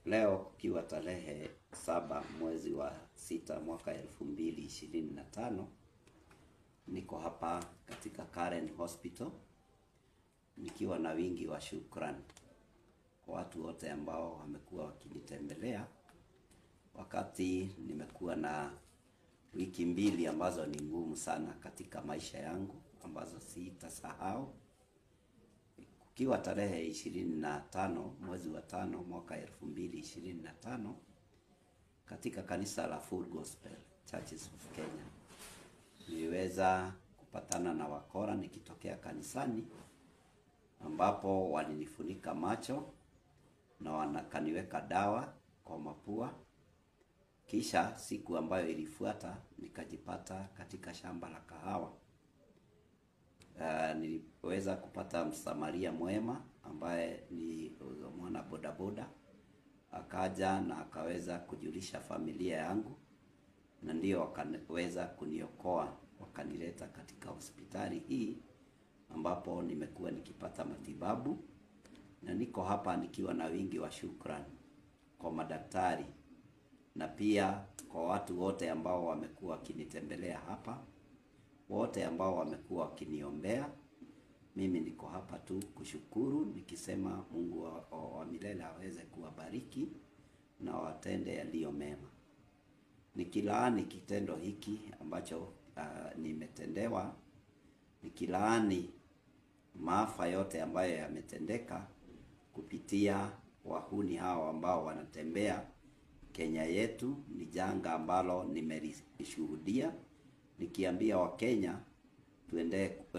Leo kukiwa tarehe 7 mwezi wa 6 mwaka 2025, niko hapa katika Karen Hospital nikiwa na wingi wa shukrani kwa watu wote ambao wamekuwa wakinitembelea wakati nimekuwa na wiki mbili ambazo ni ngumu sana katika maisha yangu ambazo sitasahau. Kukiwa tarehe 25 mwezi wa 5 mwaka 2025, katika kanisa la Full Gospel Churches of Kenya niliweza kupatana na wakora nikitokea kanisani, ambapo walinifunika macho na wakaniweka dawa kwa mapua. Kisha siku ambayo ilifuata nikajipata katika shamba la kahawa. Niliweza kupata msamaria mwema ambaye ni mwana bodaboda, akaja na akaweza kujulisha familia yangu, na ndio wakaweza kuniokoa, wakanileta katika hospitali hii ambapo nimekuwa nikipata matibabu, na niko hapa nikiwa na wingi wa shukrani kwa madaktari na pia kwa watu wote ambao wamekuwa wakinitembelea hapa, wote ambao wamekuwa wakiniombea. Mimi niko hapa tu kushukuru nikisema Mungu wa milele aweze kuwabariki na watende yaliyo mema. Nikilaani kitendo hiki ambacho nimetendewa, nikilaani maafa yote ambayo yametendeka kupitia wahuni hao ambao wanatembea Kenya yetu. Ni janga ambalo nimelishuhudia, nikiambia Wakenya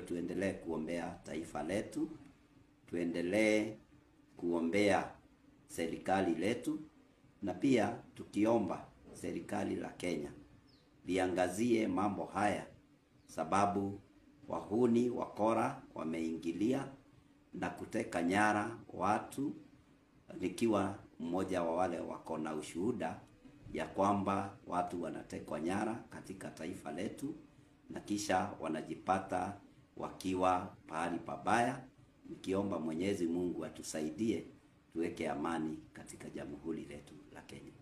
tuendelee kuombea taifa letu, tuendelee kuombea serikali letu, na pia tukiomba serikali la Kenya liangazie mambo haya, sababu wahuni wakora wameingilia na kuteka nyara watu, nikiwa mmoja wa wale wako na ushuhuda ya kwamba watu wanatekwa nyara katika taifa letu na kisha wanajipata wakiwa pahali pabaya. Nikiomba Mwenyezi Mungu atusaidie tuweke amani katika jamhuri letu la Kenya.